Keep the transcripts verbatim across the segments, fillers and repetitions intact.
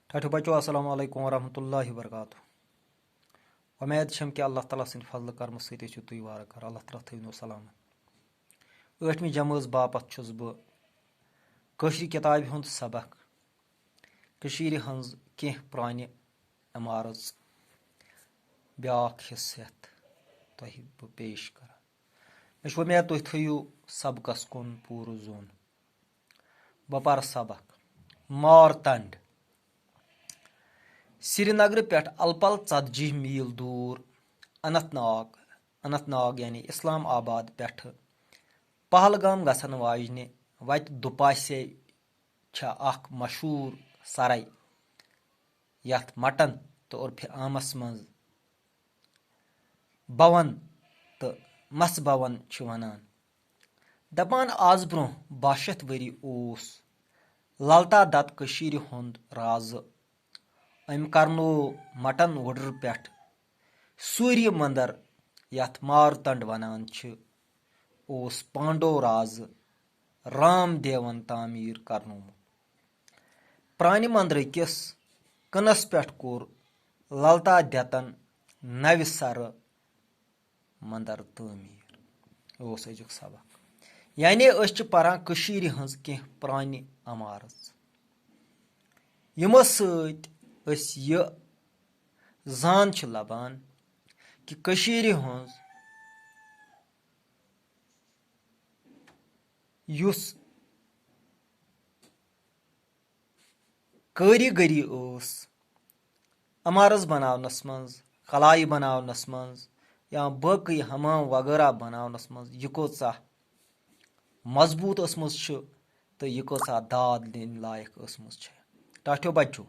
ٹھٹھو بچو، السلام علیکم ورحمۃ اللہ وبرکاتہ۔ وۄمید چھم کہِ اللہ تعالیٰ سٕنٛدِ فضلہٕ کرمہٕ سۭتۍ ٲسِو تُہۍ وارٕ کارٕ۔ اللہ تعالیٰ تھٲوِنو سلامت۔ ٲٹھمہِ جمٲژ باپتھ چھُس بہٕ کٲشرِ کِتابہِ ہُنٛد سبق، کٔشیٖرِ ہٕنٛز کینٛہہ پرٛانہِ عمارژ، بیٛاکھ حصہٕ ہٮ۪تھ تۄہہِ بہٕ پیش کران۔ مےٚ چھُ وۄمید تُہۍ تھٲیِو سبقس کُن پوٗرٕ ظۄن۔ بہٕ پرٕ سبق۔ مارتنڈ۔ سرینگرٕ پٮ۪ٹھ الہٕ پلہٕ ژتجی میٖل دوٗر اننت ناگ، اننت ناگ یعنی اسلام آباد پٮ۪ٹھٕ پہلگام گژھن واجنہِ وتہِ دُپاسے چھےٚ اکھ مشہوٗر سرے، یتھ مٹن تہٕ عرفِ عامس منٛز بھون تہٕ مس بھون چھِ ونان۔ دپان، از برونٛہہ باہ شیٚتھ ؤری اوس للتا دت کٔشیٖرِ ہُنٛد رازٕ۔ أمۍ کرنوو مٹن وُڈٕر پٮ۪ٹھ سوٗریہ مندر، یتھ مارتنڈ ونان چھِ، اوس پانڈو رازٕ رام دیون تعمیٖر کرنومُت۔ پرانہِ مندرٕ کِس کٕنس پٮ۪ٹھ کوٚر للتا دتن نوِ سرٕ مندر تعمیٖر۔ اوس أزیُک سبق۔ یعنی أسۍ چھِ پران کٔشیٖرِ ہٕنٛز کینٛہہ پرانہِ عمارژ، یِمو سۭتۍ أسۍ یہِ زان چھِ لبان کہِ کٔشیٖرِ ہٕنٛز یُس کٲریٖگٔری ٲس عمارژ بناونس منٛز، قلعہٕ بناونس منٛز یا باقٕے حمام وغٲرہ بناونس منٛز، یہِ کۭژاہ مضبوٗط ٲسمٕژ چھِ تہٕ یہِ کۭژاہ داد دِنۍ لایق ٲسمٕژ چھِ۔ ٹاٹھیو بچو،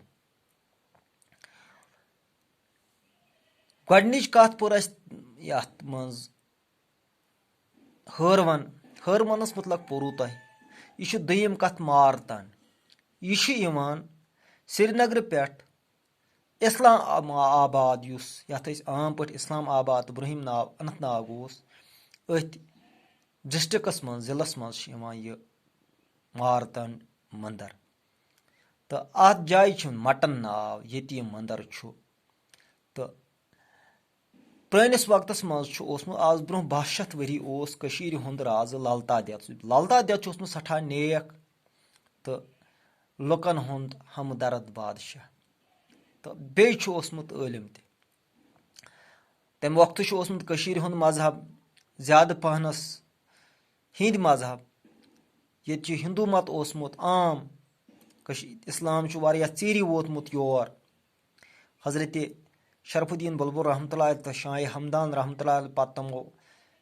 گۄڈٕنِچ کتھ پوٚر اَسہِ یتھ منٛز ہٲروَن۔ ہٲروَنَس مُتلق پوٚروٕ تۄہہِ۔ یہِ چھُ دوٚیِم کَتھ مارتنڈ۔ یہِ چھُ یِوان سرینگرٕ پٮ۪ٹھ اسلام آباد، یُس یَتھ أسۍ عام پٲٹھۍ اسلام آباد تہٕ برٛونٛہِم ناو اننت ناگ اوس، أتھۍ ڈسٹرکٹس منٛز، ضلعس منٛز چھُ یِوان یہِ مارتنڈ مندر۔ تہٕ اَتھ جایہِ چھُ مٹن ناو، ییٚتہِ یہِ مندر چھُ۔ تہٕ پرٲنِس وقتس منٛز چھُ اوسمُت، از برونٛہہ باہ شیٚتھ ؤری اوس کٔشیٖرِ ہُنٛد رازٕ للتا دٮ۪ت۔ للتا دٮ۪ت چھُ اوسمُت سٮ۪ٹھاہ نیک تہٕ لُکن ہُنٛد ہمدرد بادشاہ، تہٕ بیٚیہِ چھُ اوسمُت عٲلِم تہِ۔ تَمہِ وقتہٕ چھُ اوسمُت کٔشیٖرِ ہُنٛد مذہب زیادٕ پہنس ہیٚنٛدۍ مذہب۔ ییٚتہِ چھُ ہندو مت اوسمُت عام۔ کٔش-، اسلام چھُ واریاہ ژیٖری ووتمُت یور۔ حضرت شرف الدین بلبل رحمتہ اللہ علیہ تہٕ شاہ ہمدان رحمتہ اللہ علیہ پتہٕ تِمو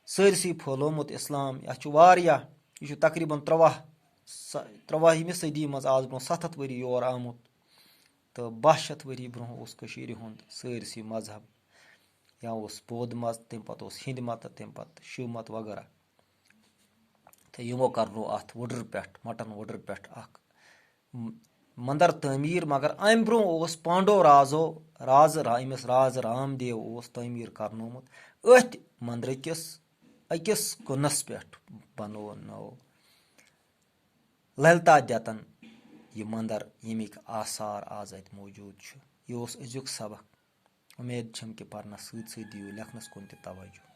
سٲرسٕے پھٲلومُت اسلام۔ یتھ چھُ واریاہ، یہِ چھُ تقریباً ترٛواہ س-، ترٛواہمہِ صدی منٛز، از برونٛہہ ستھ ہتھ ؤری یور آمُت۔ تہٕ باہ شیٚتھ ؤری برونٛہہ اوس کٔشیٖرِ ہُنٛد سٲرسٕے مذہب، یا اوس بود مت، تَمہِ پتہٕ اوس ہیٚنٛدۍ مت، تَمہِ پتہٕ شِو مت وغٲرہ۔ تہٕ یِمو کرنو اتھ وُڈٕر پٮ۪ٹھ، مٹن وُڈٕر پٮ۪ٹھ اکھ م-، مندر تعمیٖر، مگر امہِ برونٛہہ اوس پانڈو رازو، راز را-، أمِس راز رام دیو اوس تعمیٖر کرنومُت۔ أتھۍ مندرٕ کِس أکِس کُنس پٮ۪ٹھ بنوونو للتا دتن یہِ مندر، ییٚمِکۍ آثار از اتہِ موجود چھُ۔ یہِ اوس أزیُک سبق۔ اُمید چھم کہِ پرنس سۭتۍ سۭتۍ دِیِو لیکھنس کُن تہِ توجہ۔